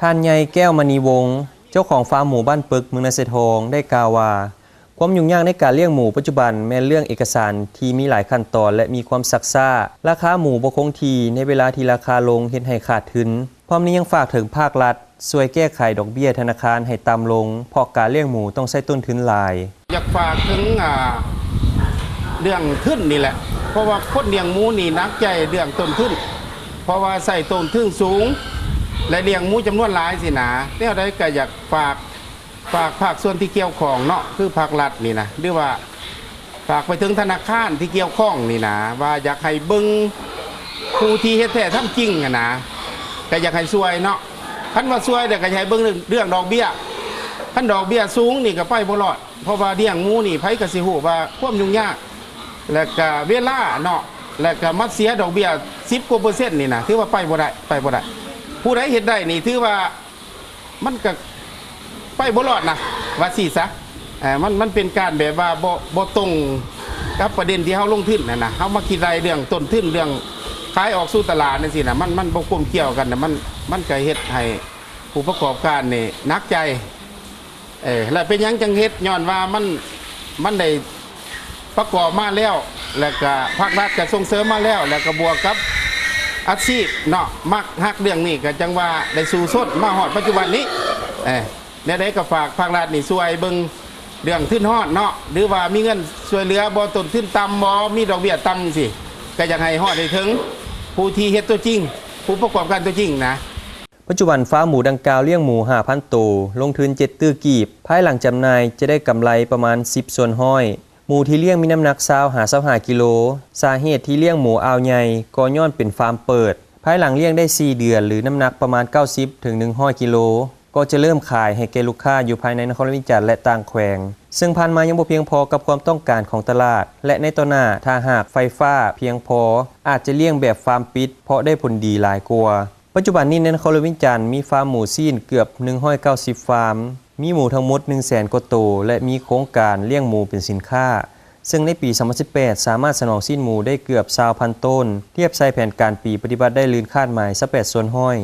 ທ່ານໃຫຍ່ ແກ້ວມະນີວົງ ເຈົ້າຂອງຟາມໝູບ້ານປຶກ ເມືອງນາຊາຍທອງ ໄດ້ກ່າວວ່າ ຄວາມຫຍຸ້ງຍາກໃນການລ້ຽງໝູປັດຈຸບັນແມ່ນເລື່ອງເອກະສານທີ່ມີຫຼາຍຂັ້ນຕອນ ແລະ ມີຄວາມຊັກຊ້າ, ລາຄາໝູບໍ່ຄົງທີ່ໃນເວລາທີ່ລາຄາລົງເຮັດໃຫ້ຂາດທຶນ. ພ້ອມນີ້ຍັງຝາກເຖິງພາກລັດຊ່ວຍແກ້ໄຂດອກເບ້ຍທະນາຄານໃຫ້ຕ່ຳລົງ ເພາະການລ້ຽງໝູຕ້ອງໃຊ້ຕົ້ນທຶນຫຼາຍ. ຢາກຝາກເຖິງ ອ່າ ເລື່ອງທຶນນີ້ແຫຼະ ເພາະວ່າຄົນລ້ຽງໝູນີ້ໜັກໃຈເລື່ອງຕົ້ນທຶນ ເພາະວ່າໃຊ້ຕົ້ນທຶນສູງ ແລະ ລ້ຽງໝູຈຳນວນຫຼາຍຊີ້ນະ. ແນວໃດກໍຢາກຝາກ ຝາກພາກສ່ວນທີ່ກ່ຽວຂ້ອງເນາະ ຄືພາກລັດນີ້ນະ ຫຼືວ່າ ຝາກໄປເຖິງທະນາຄານທີ່ກ່ຽວຂ້ອງນີ້ນະ ວ່າຢາກໃຫ້ເບິ່ງຜູ້ທີ່ເຮັດແທ້ທຳຈິງຫັ້ນນະ ກໍຢາກໃຫ້ຊ່ວຍເນາະ. ຄັນວ່າຊ່ວຍແລ້ວກໍໃຫ້ເບິ່ງເລື່ອງດອກເບ້ຍ ຄັນດອກເບ້ຍສູງນີ້ກໍໄປບໍ່ລອດ ເພາະວ່າລ້ຽງໝູນີ້ໃຜກໍຊິຮູ້ວ່າຄວາມຫຍຸ້ງຍາກ ແລ້ວກໍເວລາເນາະ ແລ້ວກໍມາເສຍດອກເບ້ຍສິບກວ່າເປີເຊັນນີ້ນະ ຖືວ່າໄປບໍ່ໄດ້ ໄປບໍ່ໄດ້. ຜູ້ໃດເຮັດໄດ້ນີ້ຖືວ່າ ມັນກະໄປບໍ່ລອດນະ ວ່າຊີ້ຊະ. ເອີ ມັນ ມັນເປັນການແບບວ່າບໍ່ ບໍ່ຕົງກັບປະເດັນທີ່ເຮົາລົງທຶນຫັ້ນນະ. ເຮົາມາຄິດໄລ່ເລື່ອງຕົ້ນທຶນ ເລື່ອງຂາຍອອກສູ່ຕະຫຼາດຈັ່ງຊີ້ນະ ມັນ ມັນບໍ່ກົມກ່ຽວກັນນະ ມັນ ມັນກະເຮັດໃຫ້ຜູ້ປະກອບການນີ້ໜັກໃຈ. ເອີ ແລ້ວເປັນຫຍັງຈັ່ງເຮັດ? ຍ້ອນວ່າມັນ ມັນໄດ້ ປະກອບມາແລ້ວ ແລ້ວກະພາກລັດກະສົ່ງເສີມມາແລ້ວ ແລ້ວກະບວກກັບອາຊີບເນາະ ມັກຮັກເລື່ອງນີ້ ກະຈັ່ງວ່າໄດ້ສູ້ຊົນມາຮອດປັດຈຸບັນນີ້. ເອີ ແນວໃດກະຝາກພາກລັດນີ້ຊ່ວຍເບິ່ງເລື່ອງທຶນຮອດເນາະ ຫຼືວ່າມີເງິນຊ່ວຍເຫຼືອບໍ່ ຕົ້ນທຶນຕ່ຳບໍ່ ມີດອກເບ້ຍຕ່ຳຈັ່ງຊີ້ ກະຢາກໃຫ້ຮອດໃຫ້ເຖິງຜູ້ທີ່ເຮັດຕົວຈິງ ຜູ້ປະກອບການຕົວຈິງນະ. ປັດຈຸບັນຟາມໝູດັ່ງກ່າວລ້ຽງໝູຫ້າພັນໂຕ, ລົງທຶນເຈັດຕື້ກີບ, ພາຍຫຼັງຈຳໜ່າຍຈະໄດ້ກຳໄລປະມານສິບສ່ວນຮ້ອຍ. ໝູທີ່ລ້ຽງມີນ້ຳໜັກຊາວຫາຊາວຫ້າກິໂລ. ສາເຫດທີ່ລ້ຽງໝູອ່າວໃຫຍ່ກໍຍ້ອນເປັນຟາມເປີດ. ພາຍຫຼັງລ້ຽງໄດ້ສີ່ເດືອນ ຫຼື ນ້ຳໜັກປະມານເກົ້າສິບເຖິງໜຶ່ງຮ້ອຍກິໂລ ກໍຈະເລີ່ມຂາຍໃຫ້ແກ່ລູກຄ້າຢູ່ພາຍໃນນະຄອນຫຼວງວຽງຈັນ ແລະ ຕ່າງແຂວງ, ເຊິ່ງຜ່ານມາຍັງບໍ່ພຽງພໍກັບຄວາມຕ້ອງການຂອງຕະຫຼາດ ແລະ ໃນຕໍ່ໜ້າ ຖ້າຫາກໄຟຟ້າພຽງພໍ ອາດຈະລ້ຽງແບບຟາມປິດ ເພາະໄດ້ຜົນດີຫຼາຍກວ່າ. ປັດຈຸບັນນີ້ໃນນະຄອນຫຼວງວຽງຈັນມີຟາມໝູຊີ້ນເກືອບໜຶ່ງຮ້ອຍເກົ້າສິບຟາມ, ມີໝູທັງໝົດໜຶ່ງແສນກວ່າໂຕ ແລະ ມີໂຄງການລ້ຽງໝູເປັນສິນຄ້າ, ເຊິ່ງໃນປີສອງພັນສິບແປດ ສາມາດສະໜອງຊີ້ນໝູໄດ້ເກືອບຊາວພັນໂຕນ, ທຽບໃສ່ແຜນການປີປະຕິບັດໄດ້ລື່ນຄາດໝາຍຊາວແປດສ່ວນຮ້ອຍ.